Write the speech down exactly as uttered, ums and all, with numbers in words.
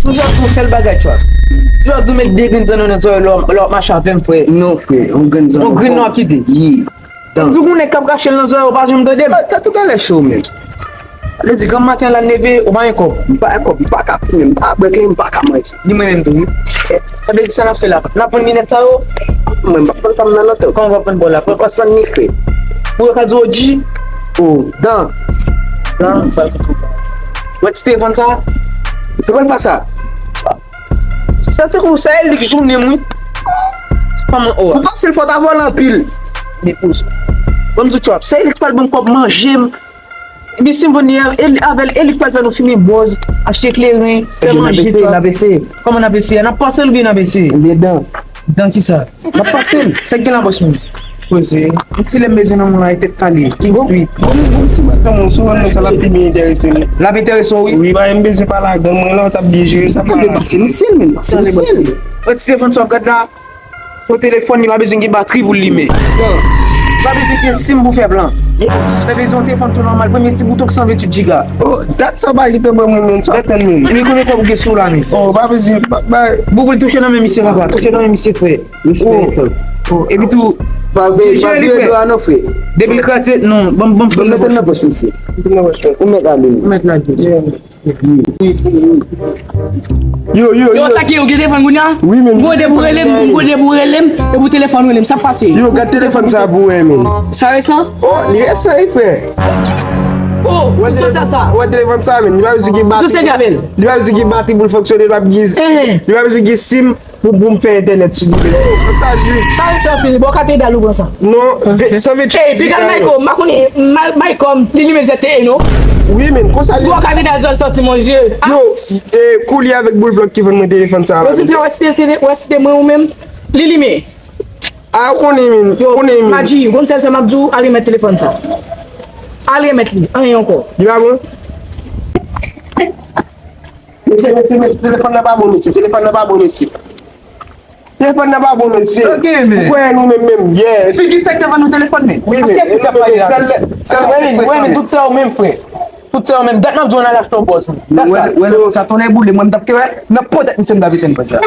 Mwen ap di w sèl bagay, Trap. Trap di w met de grenn zanno nan zòrèy lè w ap mache avè m, frè. Non, frè, yon grenn zanno. Yon grenn non ap kite. Ye. M di w gen yon nèg k ap rache l nan zòrèy, ou pa janm tande m. Tèt ou genlè cho, menm. Sa vle di, granm maten an la n leve, ou pa gen kòb. M pa gen kòb, m pa ka fimen, m pa bwè kleren, m pa ka manje. Ni mwen menm tou, wi. Sa vle di sa n ap fè la? N ap vann linèt sa yo? Mwen, m p ap vann pa m nan nòt. Kòman w p ap vann pa w la? Pran pas vann ni frè. Pou yo ka di w O G? O, dan. Dan, m pral vann. Wè ti telefòn sa? Se pa sa sa. Sa tankou sa e li k jounen m, wi. Kòman o a? Pou pase l fò ta vòlè anpil. Li pouz. Ban m di w, Trap, se li k pral ban m kòb manje m. Epi si m vann li a, e li, avè l, e li k pral fè nou fimen bòz, achte kleren, fè manje, Trap. Kòman n ap eseye? N ap pase l oubyen n ap eseye? Oubyen dan. Dan kisa? N ap pase l. Sa k gen la, bòs mwen? Poze. Yon ti lè m bezwen nan moun la, e tèt kale. King Street. Bon, bon, ti madanm, ou sou wè mwen, sa l ap pi byen enterese m. L ap enterese w, wi. Wi, ba, m bezwen pale ak dan mwen la, w t ap byen jere sa. Tande pase misye l, men, pase misye l. Yon ti telefòn sa w ap gad la. Yon telefòn, li pa bezwen gen batri pou l limen. Li pa bezwen gen sim pou fè plan. Sa bezwen yon telefòn tou nòmal, premye ti bouton k san venntuit jiga. Oh, dat sa ba li te ban mwen, men, sa fè l, men. Epi konbyen kòb ou gen sou w la, men? Oh, pa bezwen, pa, pa. Boug, touche nan men misye, papa. Touche nan men misye, frè. Respè. Oh, epi tou, pa veye, pa veye do a non, frè. Depi l kraze, non, ban m, ban m fè l nan pòch. Mete l nan pòch, mesye. Ou mèt ale. Ou mèt lage. Yo, yo, yo. Yo, sa ki yo gen telefòn kounye a? Wi, men. M konn depi w rele m, m konn depi w rele m, epi w telefòn rele m, sa k pase? Yo, gad telefòn sa pou wè, men. Sa resan? Oh, li resan, wi, frè. Oh, ou sot sa sa? Wè telefòn sa, men. Li pa bezwen gen batri. Sou sèvi avè l. Li pa bezwen gen batri pou l fonksyone, li pa bezwen, li pa bezwen gen sim. Pou, pou m fè entènèt sou li. Sa, li. Sa, se anpil. Bon, katedral ou pran sa. Non, san venntuit. Ey, piga Mayko, m pa konnen, Ma-, Mayko, li limen Z T E, non? Wi, men, konsa li. Bon, katedral, zòt sòti, mon Dieu. Ah. Yo, s-, e, Kouli avèk Boul Blòk ki vann mwen telefòn sa la. Yo, se trè wè, se, se, wè, se mwen ou menm. Li limen. Ah, ou konnen, men, ou konnen, men. Madji, ou konn sèl sa m ap di w, al remèt telefòn sa. Al remèt li, anyen ankò. Li pa bon? Mesye, mesye, mesye, telefòn nan pa bon, mesye. Telefòn nan pa bon, mesye. Telefòn nan pa bon, mesye. Ok, men. Ou kwè nou menm, menm, yeah. Figi sa k te vann nou telefòn, men. Wi, men. Kiyès ki sa pale la? Sèl, sèl, men, men, tout sa yo menm, frè. Tout sa yo menm. Dat n ap di w n al achte yon bòz. Dat sa. Wè, wè, sa tonnè boule, mwen m t ap te wè. Nan po tèt misye m t ap etèn bòz la.